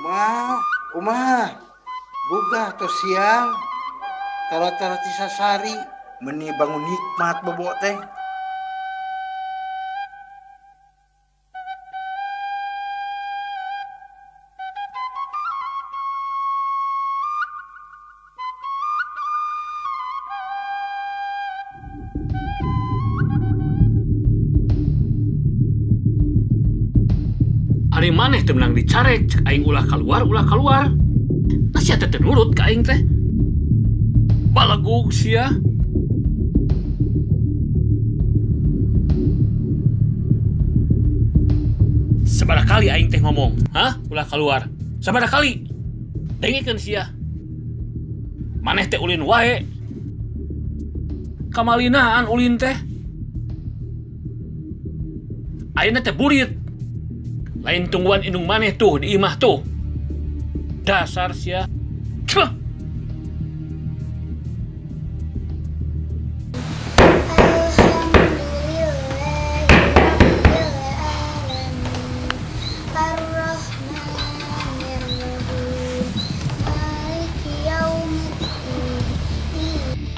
Ma, kumaha? Buga atau siang? Tara-tara ti sasari, meni bangun nikmat bobo teh. Ari maneh teu meunang dicarek, cek aing ulah kaluar, ulah kaluar. Nah sia teh teu nurut ka aing teh. Balegug sia. Sabaraha kali aing teh ngomong, hah? Ulah kaluar. Sabaraha kali? Dengekeun sia. Maneh teh ulin wae. Kamalinaan ulin teh. Ayeuna teh burit. Lain tungguan indung maneh tuh di imah tuh. Dasar sia. Cuh.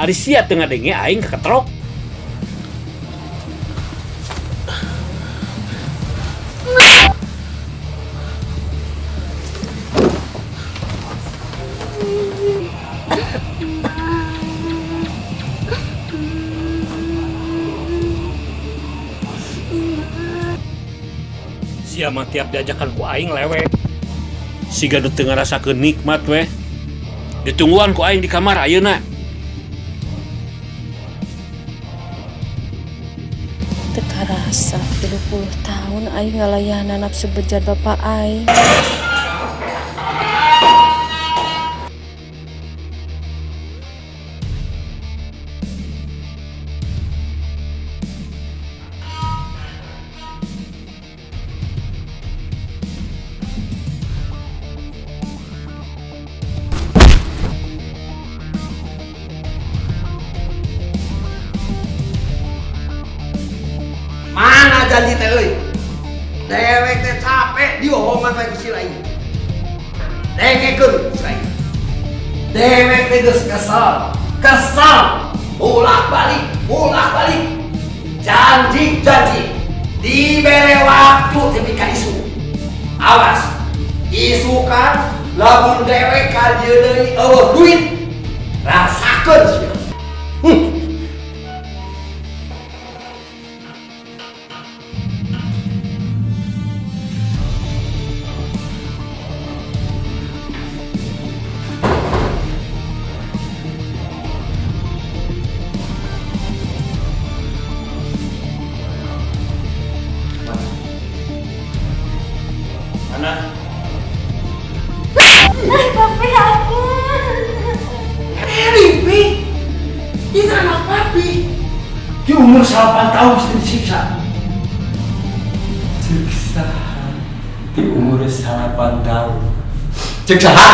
Ari sia teu ngadenge aing kaketrok. Sia mah tiap diajakan ku aing lewek. Siga nu teu ngarasakeun nikmat weh. Ditungguan ku aing di kamar ayeuna. Teu karasa 30 tahun aing ngalayanan nafsu bejat bapak aing. Mana janji teh euy? Dewek teh capek diohongan wae ku si lain. Dengekeun si lain. Dewek teh geus kesel, kesel, bolak-balik, bolak-balik. Janji-janji dibere waktu tepi ka isu. Awas, isukan lamun dewek ka dieu deui eueuh duit. Rasakeun sia. Mana? Papi aku. Pi, itu anak papi. Di umur 8 tahun sudah disiksa. Cek saha di umur 8 tahun. Cek saha?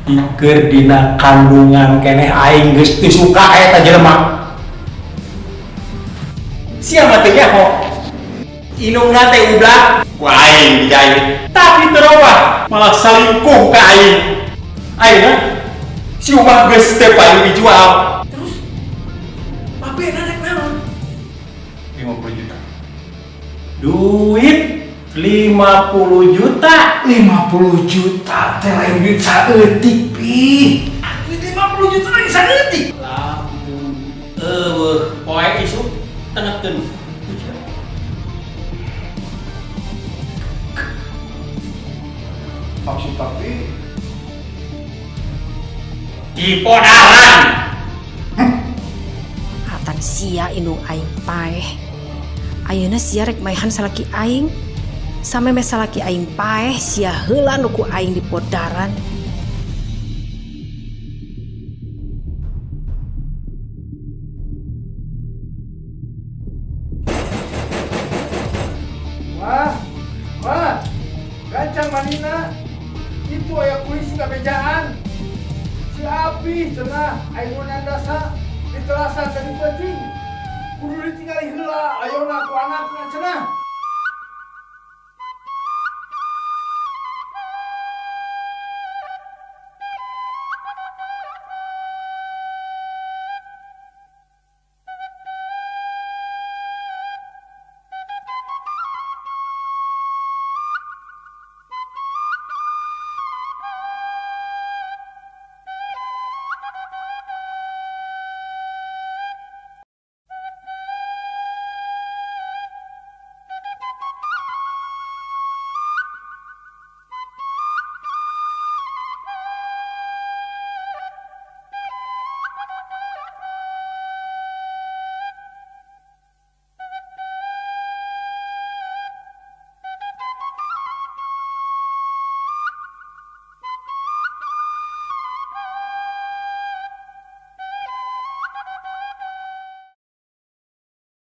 Dikeun dina kandungan keneh aing geus teu suka eta jelema. Sia mah teu nyaho. Indungna teh ublak ku aing dijahit. Tapi terobah malah salingkuh ka aing. Ayeuna si Umah geus teu payu dijual. Terus papi rek naon? 50 juta. Duit 50 juta. 50 juta teh lain duit saeutik, Pi. Duit 50 juta lain saeutik. Lamun eueuh poe isuk tengetkeun. Maksud papi dipodaran. Atan sia indung aing paeh. Ayeuna sia rek maehan salaki aing. Sameme salaki aing paeh sia heula nu ku aing dipodaran. Wah, wah, gancang manina. Itu aya polisi ngabejaan. Si Api cenah aing mun dasa ditelasan tadi penting. Kudu ditinggali heula ayeuna ku anakna cenah.